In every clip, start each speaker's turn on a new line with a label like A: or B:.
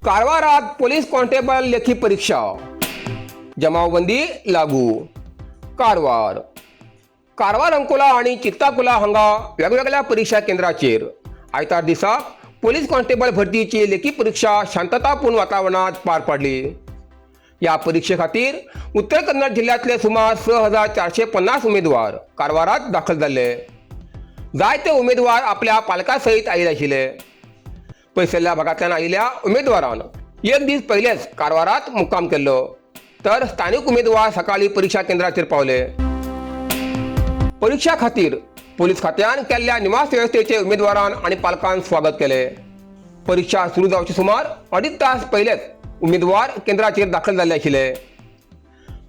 A: कारवारात police constable लेखी परीक्षा, जमावबंदी लागू. कारवार. कारवार अंकोला आणि चित्ताकुला हांगा वेगवेगळ्या परीक्षा केंद्राचेर आयतार दिसा पोलीस कॉन्स्टेबल भरतीची लेखी परीक्षा शांततापूर्ण वातावरणात पार पडली. ह्या परिक्षे खातीर उत्तर कन्नड जिल्ह्यांतले सुमार 6450 उमेदवार कारवारात दाखल जाल्ले. जायते उमेदवार आपल्या पालका सयत आयिल्ले आशिल्ले. पयसुल्ल्या भागांतल्यान आयिल्ल्या उमेदवारान एक दीस पयलेच कारवारात मुक्काम केल्लो, तर स्थानीक उमेदवार सकाळी परिक्षा केंद्राचेर पावले. परिक्षा खातीर पोलीस खात्यान केल्ल्या निवास वेवस्थेचे उमेदवारान आनी पालकान स्वागत केले. परिक्षा सुरू जावचे सुमार अडीच तास पयलेच उमेदवार केंद्राचेर दाखल जाल्ले आशिल्ले.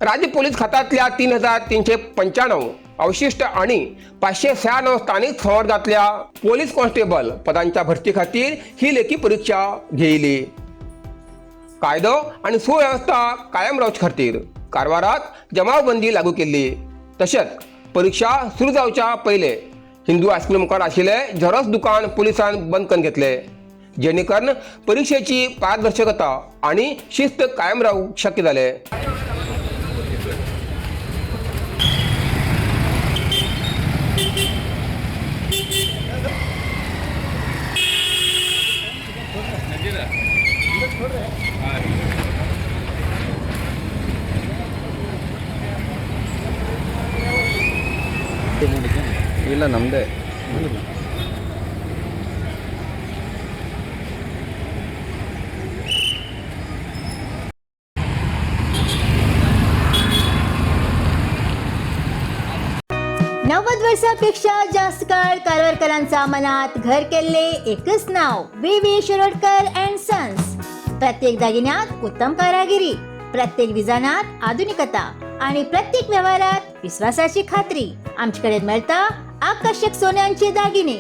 A: राज्य पोलीस खात्यांतल्या 3395 अवशिष्ट आणि 596 स्थानिक संवर्गातल्या पोलीस कॉन्स्टेबल पदांच्या भरती खातीर ही लेखी परीक्षा घेयली. कायदो आणि सुव्यवस्था कायम रावचे खातीर कारवारात जमावबंदी लागू केल्ली. तशेंच परीक्षा सुरू जावच्या पयले हिंदू हायस्कूल मुखार आशिल्ले झेरॉक्स दुकान पुलिसान बंद करून घेतले, जेणे करून परीक्षेची पारदर्शकता आणि शिस्त कायम रावूंक शक्य जाले.
B: ಇಲ್ಲ, ನಮ್ಮದೇ.
C: 90 वर्षापेक्षा जास्त काळ कारवारकरांचा मनात घर केले एकच नाव, V V Shirodkar and sons. प्रत्येक दागिन्यात उत्तम कारागिरी, प्रत्येक डिझायनात आधुनिकता आणि प्रत्येक व्यवहारात विश्वासाची खात्री. आमच्याकडे मिळता आकर्षक सोन्यांचे दागिने,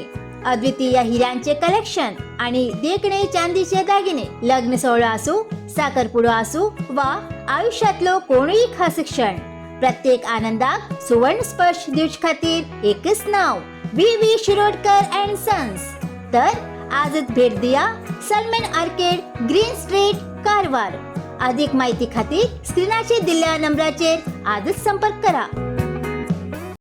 C: अद्वितीय हिऱ्यांचे कलेक्शन आणि देखणे चांदीचे दागिने. लग्न सोहळा असू, साखरपुडो असू वा आयुष्यातलो कोणूही खास क्षण, प्रत्येक आनंदाक सुवर्ण स्पर्श दिवचे खातीर एकच नाव, V V Shirodkar and sons. तर आजच भेट दिया, सलमेन आर्केड, ग्रीन स्ट्रीट, कारवार. अधिक माहिती खातीर स्क्रीनाचेर दिल्ल्या नंबराचेर आजच संपर्क करा.